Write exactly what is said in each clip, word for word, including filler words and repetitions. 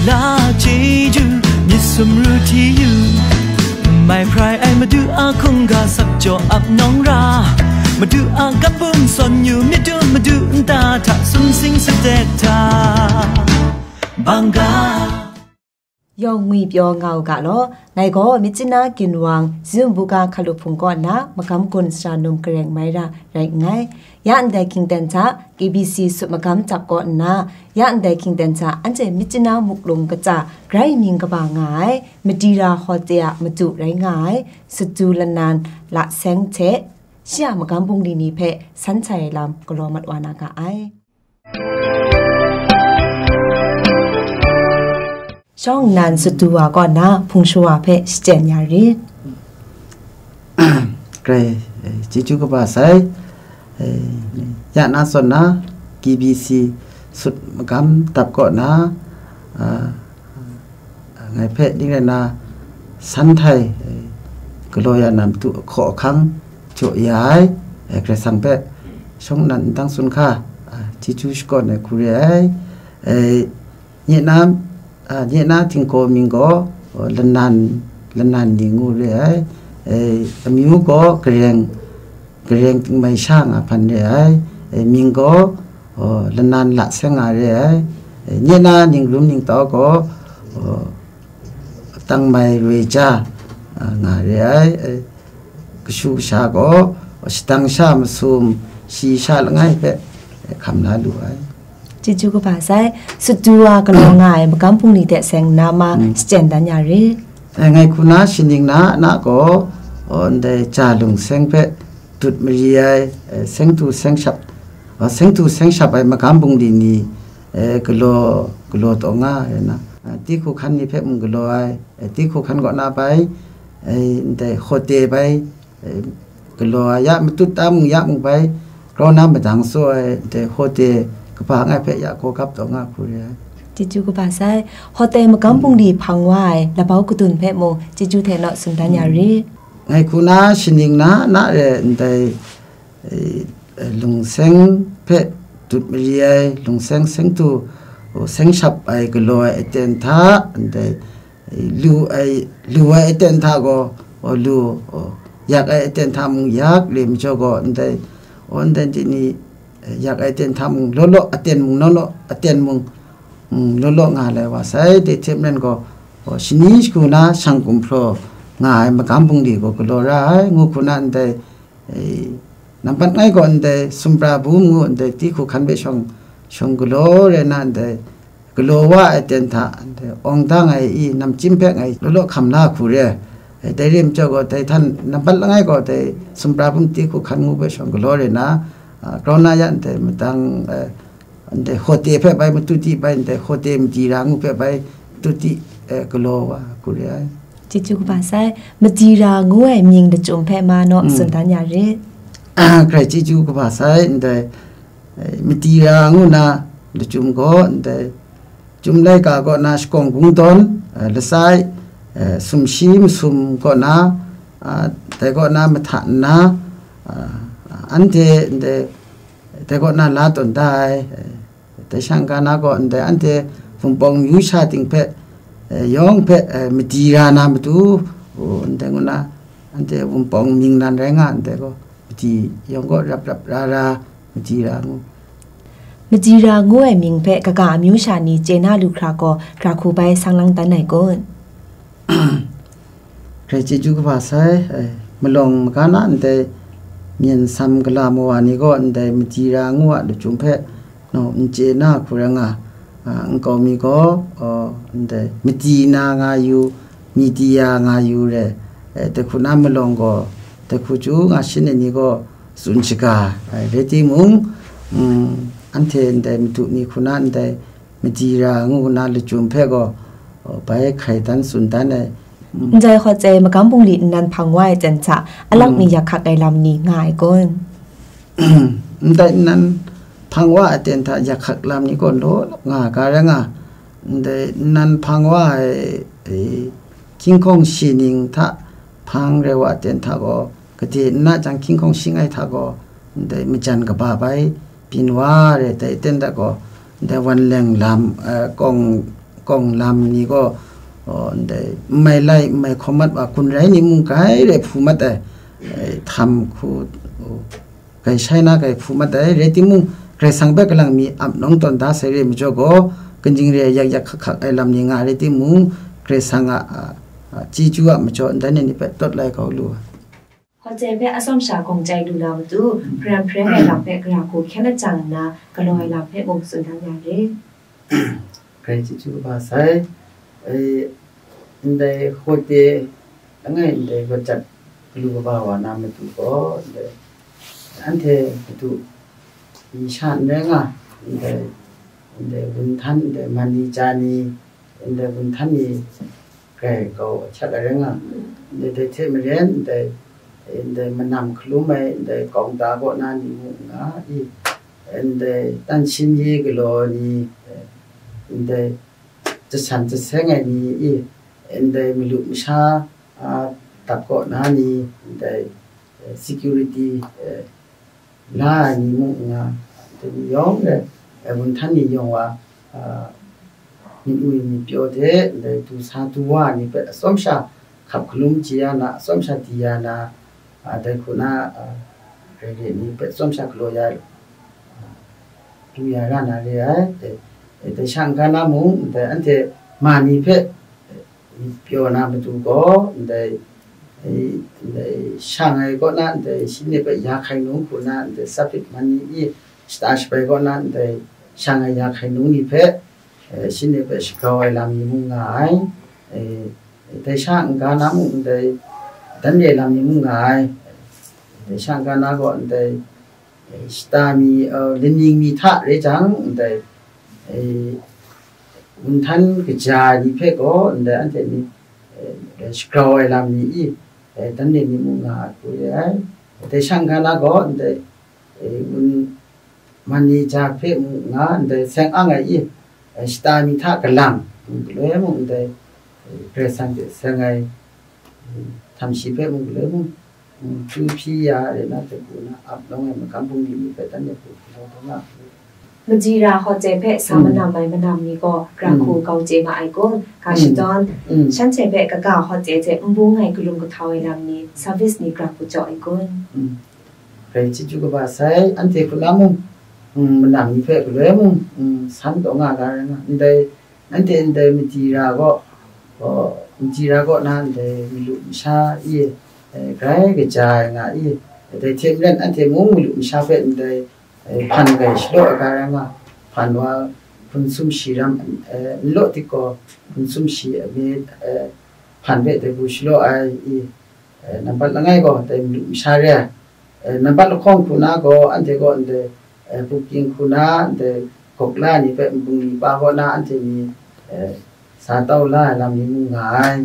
La chyeju, myit sumru hti yu, mai hprai ai Madu a hkungga sap jaw ap nawng ra, Madu a gap bung sawn yu, myit dum madu nta hta sumsing satek hta, bang ga. Yawng ngwi pyaw nga u ga law, ngai gaw Myitkyina Ginwang, Zun Buga Hkalup Hpung kaw nna magam gun sara num gareng mai ra rai nngai. Ya ndai hkyingten hta K B C sut magam dap kaw nna, ya ndai hkyingten hta anhte Myitkyina Muklung Kaja grai mying kaba nga ai, Madira Hotel a madu rai nga ai, Satu Lanan Laseng hte shi a magam bungli ni hpe san htai ai lam galaw mat wa na ga ai. Shawng nnan Satu wa kaw na hpung shawa hpe shachyen ya rit. Grai, eh, chyeju kaba sai, eh, ya na zawn na, K B C sut magam dap kaw na, ah, ngai hpe ning rai na, san htai, eh, galaw ya na matu ahkaw ahkang jaw ya ai, eh, Karai Kasang hpe shawng nnan n tang tsun hka, ah, chyeju shakawn ai hku re ai, eh, Nye na, a, nye na tingkaw mying gaw, o, lanan, lanan ni ngu re ai. E, amyu gaw gareng, gareng tingmai sha nga hpan re ai. E, mying gaw, o, lanan la seng nga re ai. E, nye na ningrum ningtau gaw, o, tangmai roi ja, a, nga re ai. E, kashu kasha gaw, shadang sha masum, shi sha langai hpe, e, hkam la lu ai. Chyeju kaba sai, Satu wa galaw nga ai magam bungli hte seng nna ma Mm. shachyen dan ya rit. E, ngai hku na shaning na, na gaw, o, ndai ja lungseng hpe dut mari ai, e, sengtu sengshap, o, sengtu sengshap ai magam bungli ni, e, galaw, galaw taw nga ai na, a, tihku hkan ni hpe mung galaw ai, e, tihku hkan kaw na bai, e, ndai hote bai, e, galaw ai ya, matut ta mung ya mung bai, grau na madang tsaw ai, ndai hote kaba ngai hpe ya gaw gap taw nga hku re ai. Chyeju kaba sai, hote magam bungli hpang wa ai labau kadun hpe mung chyeju hte naw tsun dan ya rit. Ngai hku na shaning na, na re ndai, e, lungseng hpe dut mari ai, lungseng sengtu, o, sengshap ai galaw ai aten hta, ndai, lu ai, lu ai aten hta gaw, o, lu, o, yak ai aten hta mung yak le majaw gaw, ndai, o, ndai di ni, e, yak ai aten hta mung, law law aten mung, naw naw aten mung, mm, law law nga lai wa sai, dai hte maren gaw, o, shani shagu na shang gumhpraw nga ai magam bungli gaw galaw ra ai, ngu hku na ndai, e, nampat ngai gaw ndai sumpra bum ngu ndai tihku hkan hpe shawng, shawng galaw rai na ndai, galaw wa ai aten hta, ndai awng dang ai i namchyim hpe ngai law law hkam la hku re ai. Dai rim chyawm gaw, dai htan nampat langai gaw, dai sumpra bum tihku hkan ngu hpe shawng galaw re na, a, grau na ya ndai madang, e, ndai hote hpe bai matu di bai, ndai hote madi ra ngu hpe bai matu di, e, galaw wa hku re ai. Chyeju kaba sai, madi ra ngu ai mying lachyum hpe ma naw Mm. tsun dan ya rit. Grai chyeju kaba sai, ndai, e, madi ra ngu na lachyum gaw, ndai, Chyum laika kaw na shakawng kungdawn, eh, lasai, eh, sumshi masum kaw na, ah, dai kaw na mahta nna, ah, anhte ndai, dai kaw na la tawn da ai, eh, dai shang ga na gaw ndai anhte Wunpawng myu sha ting hpe, eh, yawng hpe, eh, madi ra na matu, oh, ndai ngu na, anhte Wunpawng mying nan rai nga ndai gaw, madi yawng gaw rap rap ra ra, madi ra ngu. Madi ra ngu ai mying hpe kaga amyu sha ni chye na lu hkra gaw, hkra hku bai sang lang dan ai kun. Grai chyeju kaba sai, eh, malawng maga na ndai myen sam gala mawa ni gaw ndai madi ra ngu a lachyum hpe naw n chye na hku rai nga, a, nkau mi gaw, aw, ndai madi na nga yu, midi ya nga yu re, eh, dai hku na malawng gaw, dai hku chyu nga shin ai ni gaw, tsun shaga ai rai timung, mm, anhte ndai madu ni hku na ndai madi ra ngu na lachyum hpe gaw, bai hkai dan tsun dan ai. Mm. Ndai hkawt e magam bungli nnan hpang wa ai ten hta, alak Mm. mi yak hkak ai lam ni nga ai kun? Ndai nnan hpang wa ai ten hta yak hkak lam ni gaw law nga ga rai nga. Ndai nnan hpang wa ai, e, hkying hkawng shi ning hta hpang rai wa ai ten hta gaw, gade nna jang hkying hkawng shing ai hta gaw, ndai majan kaba bai byin wa re, dai ten hta gaw, ndai wan leng lam, eh, kawng, kawng lam ni gaw, ndai n mai lai, n mai hkawm mat wa, kun rai ni mung grai rai hpu mat ai, htam hku, grai shai na grai hpu mat ai, rai timung, Karai Kasang hpe kalang mi ap nawng tawn da sai re ai majaw gaw, kaning re ai yak yak hkak hkak ai lam ni nga ai rai timung, Karai Kasang a, a, a, chyeju a majaw ndai ni hpe tawt lai kau lu ai. Hkawt hte hpe atsawm sha gawng chyai lu na matu, hparan hpareng ai lam hpe gara hku hkyen lajang nna, galaw ai lam hpe mung tsun dan ya re. Grai chyeju kaba sai, e, ndai hkawt e, langai ndai gawt jat galu kaba wa na matu gaw, ndai, anhte matu mi sha n rai nga, ndai, ndai gun htan, ndai man ni ja ni, ndai gun htan ni, grai kau ahkyak ai rai nga, ndai dai hte maren, ndai, ndai manam hkalum ai, ndai kaungta kaw na ni mung nga i, ndai tan shin ye galaw ni, ndai jasan jaseng ai ni i, ndai malu masha, a, dap kaw na ni, ndai, security, la ai ni mung nga, dai ni yawng e, e, gun htan ni yawng wa, a, myit mwi myit pyaw hte, ndai du sa du wa ai ni hpe atsawm sha hkap hkalum chye ya na, atsawm sha di ya na, a, dai hku na, a, rai re ni hpe atsawm sha galaw ya, a, du ya ra na re ai. E, e, dai sha n-ga na mung, ndai anhte ma ni hpe, e, pyaw na matu gaw, ndai, e, ndai shang ai kaw na, ndai shi ni hpe ya hkai nung hku na, ndai sapit man ni i, shata shabai kaw na, ndai shang ai ya hkai nung ni hpe, e, shi ni hpe shagrau ai lam ni mung nga ai. E, dai sha n-ga na mung, ndai dan re lam ni mung nga ai. Dai sha n-ga na gaw, ndai, e, shata mi, e, laning mi hta rai jang, ndai, e, gun htan kaja ai ni hpe gaw, ndai anhte ni, e, shagrau ai lam ni i, e, dan re ni mung nga ai hku re ai. Dai sha n-ga na gaw, ndai, e, gun man ni ja hpe mung nga, ndai seng ang ai i, e, shata mi hta galang, galoi mung ndai, e, Karai Kasang hte seng ai, e, htam shi hpe mung galoi mung, mm, chyu hpyi ya re na hte hku na ap nawng ai magam bungli ni hpe dan de hku galaw taw nga hku. Madira hkawt hte hpe sa manam ai manam ni gaw, gara hku kau chye ma ai kun, ga shadawn, shanhte hpe kaga hkawt hte hte n bung ai galum kahtau ai lam ni, service ni gara hku jaw ai kun. Mm. Grai chyeju kaba sai, anhte hku na mung, mm, manam ni hpe galoi mung, mm, san taw nga ga rai nga, ndai, anhte ndai Madira gaw, gaw, Madira kaw na ndai malu masha i, e, grai kaja ai nga i, dai hte maren anhte mung malu masha hpe ndai, e, hpan grai shalaw ai ga rai nga, hpan wa hpun sumshi ram, e, n law tik gaw, hpun sumshi a me, e, hpan hpe dai hku shalaw ai i, e, nambat langai gaw dai malu masha re ai. E, nambat lahkawng hku na gaw, anhte gaw ndai, e, booking hku na, ndai gawk la ni hpe nbung li pa kaw na anhte ni, e, sa tau la ai lam ni mung nga ai.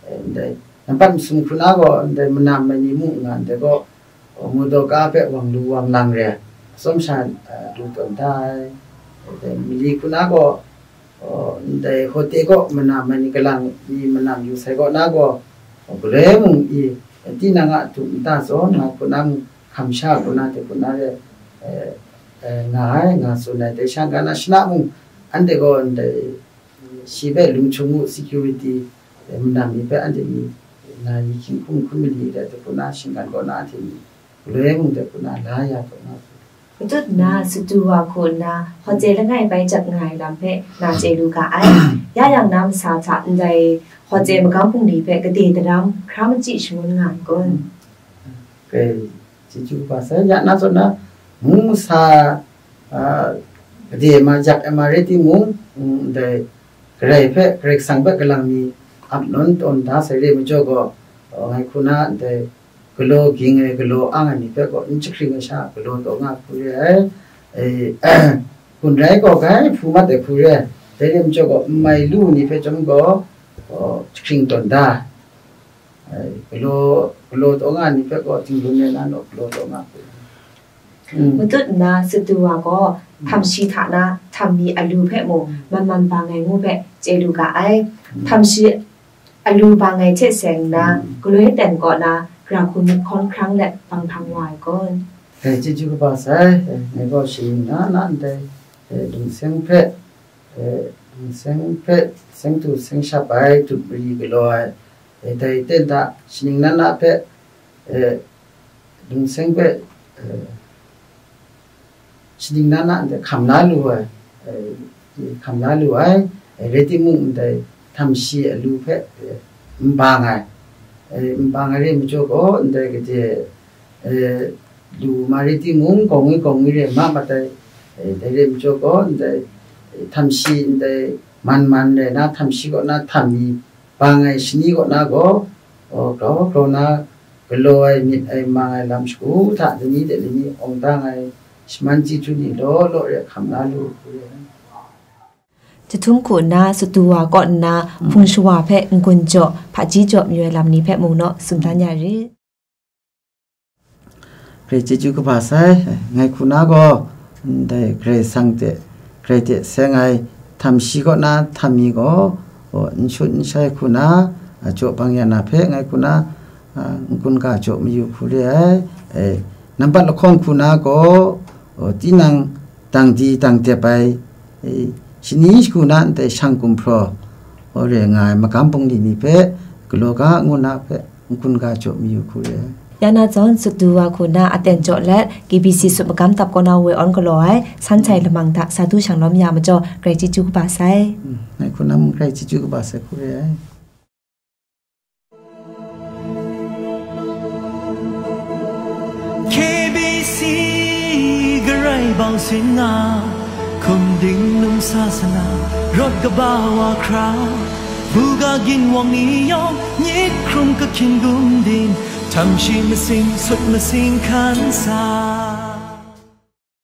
E, ndai nambat masum hku na gaw, ndai manam ai ni mung nga, ndai gaw, e, motor ka hpe wang lu wang lang re ai, atsawm sha, e, lu tawn da ai. E, ndai mali hku na gaw, Aw, ndai hkawt e kaw manam ai ni kalang ni manam yu sai kaw na gaw, galoi mung i, tinang a du nta zawn nga hku na mung, hkam sha hku na hte hku na re, e, e, nga ai, nga tsun ai. Dai sha n-ga na shana mung, anhte gaw ndai shi hpe lung hkyung u security, e, manam ni hpe anhte ni na yi hkying hkum hkum mali re ai hte hku na, shinggan kaw na anhte ni, Galoi mung de hku na la ya taw na hku. Matut nna, satu wa hku nna, hkawt e langai bai jat nga ai lam hpe na chye lu ga ai. Ya yang na masa hta ndai hkawt e magam bungli hpe gade daram hkra machyi shangun nga ai kun? Grai chyeju kaba sai, ya na zawn na, mung masa, a, gade ma jak ai ma rai timung, ndai Karai hpe, Karai Kasang hpe kalang mi ap nawn tawn da sai re ai majaw gaw, ngai hku na ndai galaw ging ai, galaw ang ai ni hpe gaw n jahkring ai sha galaw taw nga hku re ai. E, kun rai gaw, grai hpu mat ai hku re ai. Dai re ai majaw gaw, n mai lu ni hpe chyawm gaw, jahkring tawn da. Ai, galaw, galaw taw nga ai ni hpe gaw, tinggun ai na naw galaw taw nga hku re ai. Mm. Matut nna, satu wa gaw, htam shi hta na, htam mi alu hpe mung, man man bang ai ngu hpe chye lu ga ai. Mm. Htam shi alu bang ai hte seng nna, mm, galoi ten kaw na, gara hku myit hkawn hkrang let bang hpang wa ai kun? E, chyeju kaba sai, e, ngai gaw shaning na na ndai, e, lungseng hpe, e, Seng hpe seng tu seng shap ai, dut mari galaw ai, e, dai ten da, shaning nan na hpe, e, lungseng hpe, e, shaning nan na ndai hkam la lu ai, e, hkam la lu ai, e, rai timung ndai htam shi alu hpe, e, n bang ai, e, n bang ai rai majaw gaw, ndai gade, e, lu ma rai timung, gawng i gawng i rai ma mat ai, e, dai rai majaw gaw, ndai, e, htam shi ndai man man rai na, htam shi kaw na htam mi bang ai shani kaw na gaw, grau grau na galaw ai, myit ai, mang ai lam shagu hta lani de lani awng dang ai, shaman chyeju ni law law re hkam la lu, hku re ai. Jahtum hku nna sut du wa kaw nna, hpung shawa hpe n-gun jaw, hpaji jaw mayu ai lam ni hpe mung naw tsun dan ya rit. Karai chyeju kaba sai, ngai hku na gaw, ndai Karai Kasang hte, Karai hte seng ai, htam shi kaw na htam mi gaw, n shut n shai hku na, a, jaw bang ya na hpe ngai hku na, a, n-gun ga jaw mayu hku re ai. E, nampat lahkawng hku na gaw, o, tinang dang di dang dep ai, e, shani shagu na ndai shang gumhpraw, o, re nga ai magam bungli ni hpe galaw ga ngu na hpe n-gun ga jaw mayu hku re ai. Ya na zawn, sut du wa hku na aten jaw let, K B C sut magam dap kaw na woi awn galaw ai, san sai lamang hta sa du shang lawm ya majaw, Karai chyeju kaba sai. Mm, ngai hku na mung Karai chyeju kaba sai hku re ai. K B C Karai bau sin nga, hkum ding num sa sana, rawt kaba wa hkra, buga ginwang ni yawng, myit hkrum kahkyin gum din, htam shi masing, sut masing hkan sa.